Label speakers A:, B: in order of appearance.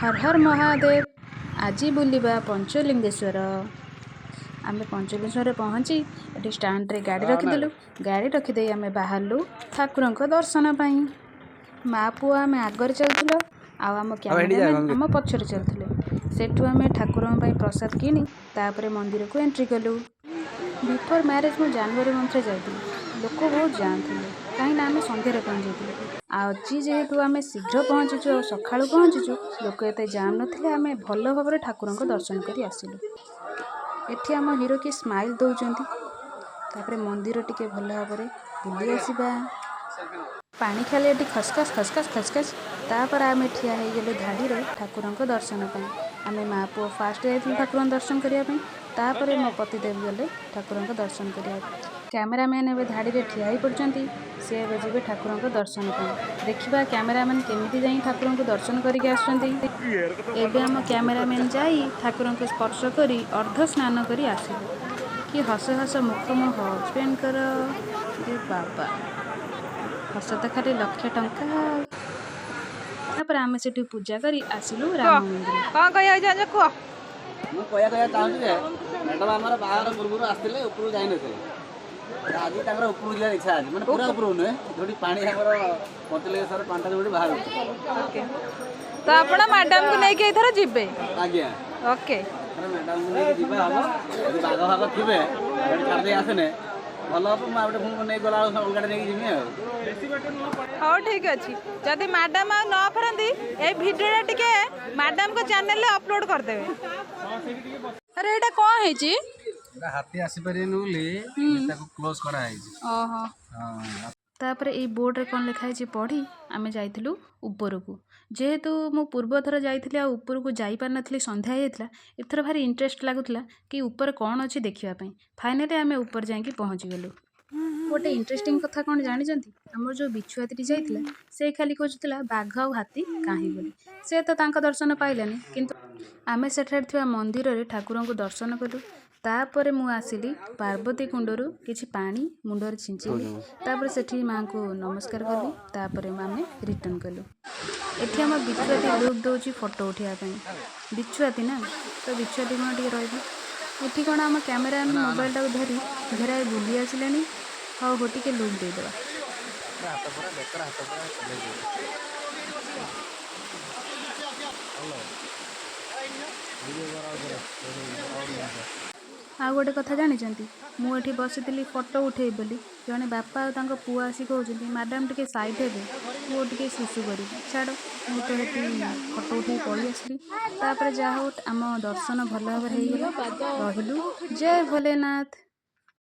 A: ହର ହର ମହାଦେବ। ଆଜି ବୁଲିବା ପଞ୍ଚଲିଙ୍ଗେଶ୍ୱର। ଆମେ ପଞ୍ଚଲିଙ୍ଗେଶ୍ୱରରେ ପହଞ୍ଚି ଏଠି ଷ୍ଟାଣ୍ଡରେ ଗାଡ଼ି ରଖିଦେଲୁ। ଗାଡ଼ି ରଖିଦେଇ ଆମେ ବାହାରିଲୁ ଠାକୁରଙ୍କ ଦର୍ଶନ ପାଇଁ। ମା ପୁଅ ଆମେ ଆଗରେ ଚାଲୁଥିଲୁ ଆଉ ଆମ କ୍ୟାମେରାମ୍ୟାନ୍ ଆମ ପଛରେ ଚାଲୁଥିଲେ। ସେଠୁ ଆମେ ଠାକୁରଙ୍କ ପାଇଁ ପ୍ରସାଦ କିଣି ତାପରେ ମନ୍ଦିରକୁ ଏଣ୍ଟ୍ରି କଲୁ। ବିଫୋର୍ ମ୍ୟାରେଜ୍ ମୁଁ ଜାନୁଆରୀ ମନ୍ଥରେ ଯାଇଥିଲି। ଲୋକ ବହୁତ ଜାମ୍ ଥିଲେ, କାହିଁକିନା ଆମେ ସନ୍ଧ୍ୟାରେ ପହଞ୍ଚିଯାଇଥିଲୁ। ଆଜି ଯେହେତୁ ଆମେ ଶୀଘ୍ର ପହଞ୍ଚିଛୁ ଆଉ ସକାଳୁ ପହଞ୍ଚିଛୁ, ଲୋକ ଏତେ ଜାମ୍ ନଥିଲେ। ଆମେ ଭଲ ଭାବରେ ଠାକୁରଙ୍କ ଦର୍ଶନ କରି ଆସିଲୁ। ଏଠି ଆମ ହିରୋ କି ସ୍ମାଇଲ୍ ଦେଉଛନ୍ତି। ତାପରେ ମନ୍ଦିର ଟିକେ ଭଲ ଭାବରେ ବୁଲି ଆସିବା। ପାଣି ଖାଲି ଏଠି ଖସଖସ ଖସଖସ ଖସଖସ। ତାପରେ ଆମେ ଠିଆ ହେଇଗଲୁ ଧାଡ଼ିରେ ଠାକୁରଙ୍କ ଦର୍ଶନ ପାଇଁ। ଆମେ ମା ପୁଅ ଫାଷ୍ଟ ଯାଇଥିଲୁ ଠାକୁରଙ୍କ ଦର୍ଶନ କରିବା ପାଇଁ। ତାପରେ ମୋ ପତିଦେବ ଗଲେ ଠାକୁରଙ୍କ ଦର୍ଶନ କରିବା ପାଇଁ। କ୍ୟାମେରାମ୍ୟାନ୍ ଏବେ ଧାଡ଼ିରେ ଠିଆ ହେଇ ପଡ଼ିଛନ୍ତି। ସେ ଏବେ ଯିବେ ଠାକୁରଙ୍କ ଦର୍ଶନ ପାଇଁ। ଦେଖିବା କ୍ୟାମେରାମ୍ୟାନ୍ କେମିତି ଯାଇ ଠାକୁରଙ୍କୁ ଦର୍ଶନ କରିକି ଆସୁଛନ୍ତି। ଏବେ ଆମ କ୍ୟାମେରାମ୍ୟାନ୍ ଯାଇ ଠାକୁରଙ୍କୁ ସ୍ପର୍ଶ କରି ଅର୍ଦ୍ଧ ସ୍ନାନ କରି ଆସିଲେ। କି ହସ ହସ ମୁଖ ମୋ ହଜବେଣ୍ଡଙ୍କର ଯେ, ବାବା, ହସ ତ ଖାଲି ଲକ୍ଷେ ଟଙ୍କା ଆଉ। ତାପରେ ଆମେ ସେଠି ପୂଜା କରି ଆସିଲୁ ରାମ ମନ୍ଦିର।
B: କ'ଣ କହିବାକୁ ଚାହୁଁଛ, କୁହ।
C: ମୁଁ କହିବାକୁ ଚାହୁଁଛି ଯେ ମ୍ୟାଡ଼ାମ୍ ଆମର ବାହାଘର ପୂର୍ବରୁ ଆସିଥିଲେ, ଉପରକୁ ଯାଇନଥିଲେ। ତ ଆଜି ତାଙ୍କର ଉପରକୁ ଯିବାର ଇଚ୍ଛା ଅଛି, ମାନେ ପୁରା ଉପରକୁ ନୁହେଁ, ଯୋଉଠି ପାଣି ଆମର ପଞ୍ଚଲିଙ୍ଗେଶ୍ୱର ପାଣିଟା ଯୋଉଠି ବାହାରୁଛି।
B: ଓକେ, ତ ଆପଣ ମ୍ୟାଡ଼ାମକୁ ନେଇକି ଏଇଥର ଯିବେ?
C: ଆଜ୍ଞା। ଏଥର ମ୍ୟାଡ଼ାମକୁ ନେଇକି ଯିବା ହବ। ଯଦି ବାଘ ଫାଘ ଥିବେ ସେଠି ଛାଡ଼ିଦେଇ ଆସିନେ ଭଲ ହବ। ମୁଁ ଆଉ ଗୋଟେ ପୁଣି ନେଇକି ଗଲା ବେଳକୁ ଅଲଗାଟେ ନେଇକି ଯିବି ଆଉ।
B: ହଉ, ଠିକ୍ ଅଛି। ଯଦି ମ୍ୟାଡ଼ାମ ଆଉ ନ ଫେରନ୍ତି, ଏଇ ଭିଡ଼ିଓଟା ଟିକେ ମ୍ୟାଡ଼ାମଙ୍କ ଚ୍ୟାନେଲରେ ଅପଲୋଡ଼ କରିଦେବେ। ଆରେ, ଏଇଟା କ'ଣ ହେଇଛି?
C: ହାତୀ ଆସିପାରିବେନି ବୋଲି ତାକୁ କ୍ଲୋଜ୍ କରାହେଇଛି।
B: ଓହୋ।
C: ହଁ।
A: ତାପରେ ଏଇ ବୋର୍ଡ଼ରେ କ'ଣ ଲେଖା ହେଇଛି ପଢ଼ି ଆମେ ଯାଇଥିଲୁ ଉପରକୁ। ଯେହେତୁ ମୁଁ ପୂର୍ବ ଥର ଯାଇଥିଲି ଆଉ ଉପରକୁ ଯାଇପାରିନଥିଲି, ସନ୍ଧ୍ୟା ହେଇଯାଇଥିଲା, ଏଥର ଭାରି ଇଣ୍ଟରେଷ୍ଟ ଲାଗୁଥିଲା କି ଉପରେ କ'ଣ ଅଛି ଦେଖିବା ପାଇଁ। ଫାଇନାଲି ଆମେ ଉପରେ ଯାଇକି ପହଞ୍ଚିଗଲୁ। ଗୋଟେ ଇଣ୍ଟରେଷ୍ଟିଂ କଥା କ'ଣ ଜାଣିଛନ୍ତି? ଆମର ଯେଉଁ ବିଛୁଆତିଟି ଯାଇଥିଲା, ସେ ଖାଲି ଖୋଜୁଥିଲା ବାଘ ଆଉ ହାତୀ କାହିଁ ବୋଲି। ସେ ତ ତାଙ୍କ ଦର୍ଶନ ପାଇଲାନି, କିନ୍ତୁ ଆମେ ସେଠାରେ ଥିବା ମନ୍ଦିରରେ ଠାକୁରଙ୍କୁ ଦର୍ଶନ କଲୁ। ତାପରେ ମୁଁ ଆସିଲି, ପାର୍ବତୀ କୁଣ୍ଡରୁ କିଛି ପାଣି ମୁଣ୍ଡରେ ଛିଞ୍ଚିଲି। ତାପରେ ସେଠି ମାଆଙ୍କୁ ନମସ୍କାର କଲି। ତାପରେ ଆମେ ରିଟର୍ଣ୍ଣ କଲୁ। ଏଠି ଆମ ବିଛୁଆତି ଲୁକ୍ ଦେଉଛି ଫଟୋ ଉଠାଇବା ପାଇଁ। ବିଛୁଆତି ନା ତ ବିଛୁଆତି କ'ଣ ଟିକେ ରହିବ। ଏଠି କ'ଣ ଆମ କ୍ୟାମେରା ମୋବାଇଲଟାକୁ ଧରି ଘେରାଏ ବୁଲି ଆସିଲେଣି। ହଉ ହଉ, ଟିକେ ଲୁକ୍ ଦେଇଦେବା।
C: ହାତ ପୁରା ବେକର ହାତ ପୁରା ଚଲେଇ। ହ୍ୟାଲୋ, ଭିଡ଼ିଓ କର ଆଉ।
A: ଆଉ ଗୋଟେ କଥା ଜାଣିଛନ୍ତି? ମୁଁ ଏଠି ବସିଥିଲି ଫଟୋ ଉଠେଇବି ବୋଲି, ଜଣେ ବାପା ଆଉ ତାଙ୍କ ପୁଅ ଆସି କହୁଛନ୍ତି, "ମ୍ୟାଡ଼ାମ୍, ଟିକେ ସାଇଡ଼୍ ହେବେ, ପୁଅ ଟିକେ ଶୁଶୁ କରିବ।" ଛାଡ଼, ମୁଁ ତ ସେଠି ଫଟୋ ଉଠେଇ ପଳେଇ ଆସିଲି। ତାପରେ ଯାହା ହଉ, ଆମ ଦର୍ଶନ ଭଲ ଭାବରେ ହେଇଗଲା। ରହିଲୁ, ଜୟ ଭୋଲେନାଥ।